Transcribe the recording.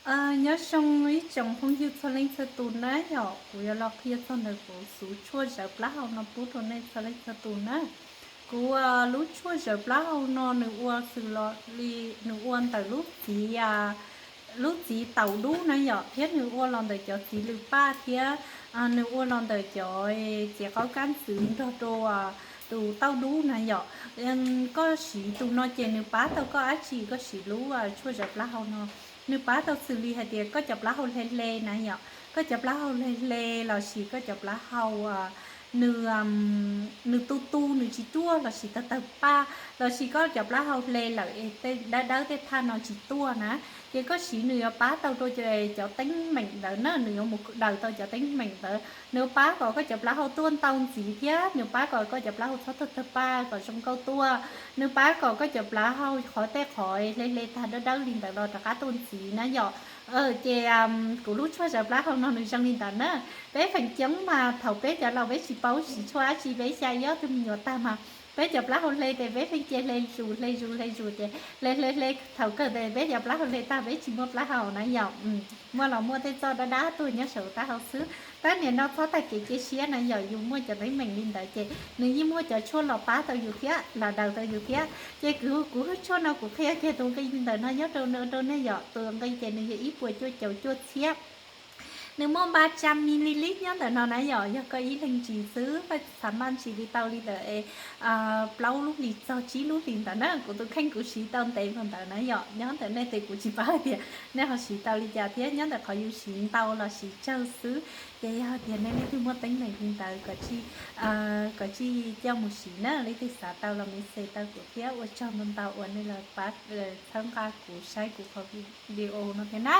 Nyob zoo ib tsoom phooj ywg txhua leej txhua tus na yom, kuv yuav los qhia txog ntawm kuv xuv tshuaj zawv plaub hau no pub rau nej txhua leej txhua tus na. Kuv lub tshuaj zawv plaub hau no nws ua xws los li nws ua ntawm lub txiv, lub txiv taum dub na yom, thiab nws ua los ntawm cov txiv lws paj thiab nws ua los ntawm cov txiv qaub kab ntxwv nrog rau tus tauj dub na yom. Koj siv tus no ces nws pab tau koj dab tsi? Koj siv lub tshuaj zawv plaub hau no, nws pab tau xws li hais tias koj cov plaub hau hle hle na yom, koj cov plaub hau hle hle lossis koj cov plaub hau nws nws tu tu nws tsis ruaj lossis tawg tawg paj lossis koj cov plaub hau hle lawm es tej dawb dawb tej thaj no tsis tuaj na, ces koj siv nws yuav pab tau rau cov teeb meem ntawd na, nws yuav mus daws tau cov teeb meem ntawd, nws yuav pab kom koj cov plaub hau tuaj ntau ntxiv thiab nws pab kom koj cov plaub hau txhob tawg tawg paj kom zoo nkauj tuaj, nws pab kom koj cov plaub hau qhov tej qhov hle hle tag dawb dawb li ntawd los rov qab tuaj ntxiv na yom. Ces kuv lub tshuaj zawv plaub hau no nws zoo li ntawd na. Peb feem coob mas thaum peb cov laus peb tsis paub siv tshuaj dab tsi, peb xya ib ob tug me nyuam tag mas peb cov plaub hau hle ces peb pheej cia hle zus hle zus hle zus ces hle hle hle thaum kawg ces peb cov plaub hau hle tag peb tsis muaj plaub hau na yom. Muaj los muaj tej txoj dab dab tuag nyob saum taub hau xwb. Tab nim no txhob tag kev cia siab na yom, yus muaj cov teeb meem li ntawd ces nws yeej muaj cov tshuaj los pab tau yus thiab los daws tau yus thiab. Ces kuv kuv hwj tshuaj no kuv qhia kiag tus nqi li ntawm no nyob rau rau nej yom, tus nqi ces nws yog ib puas cuaj caum cuaj txhiab. Nws muaj npa tsa mi li li nyob ntawm no na yom, yog koj ib leeg ntsis xwb koj xav maj ntsis li tau li ntawm plaub lub hlis txog tsib lub hlis ntawd na. Kuv tus kheej kuv siv tau ntev npaum ntawd na yom, nyob ntawm nej ces kuv tsis paub hais tias nej ho siv tau li cas thiab nyob ntawm qhov yus siv ntau los siv tsawg xwb. Ces yog hais tias nej leej twg muaj teeb meem li ntawd kom tsij coj mus siv na, leej twg xav tau los message tau kuv thiab. Ua tsaug ntau ntau uas nej los pab txhawb nqa kuv saib kuv qhov video no thiab na.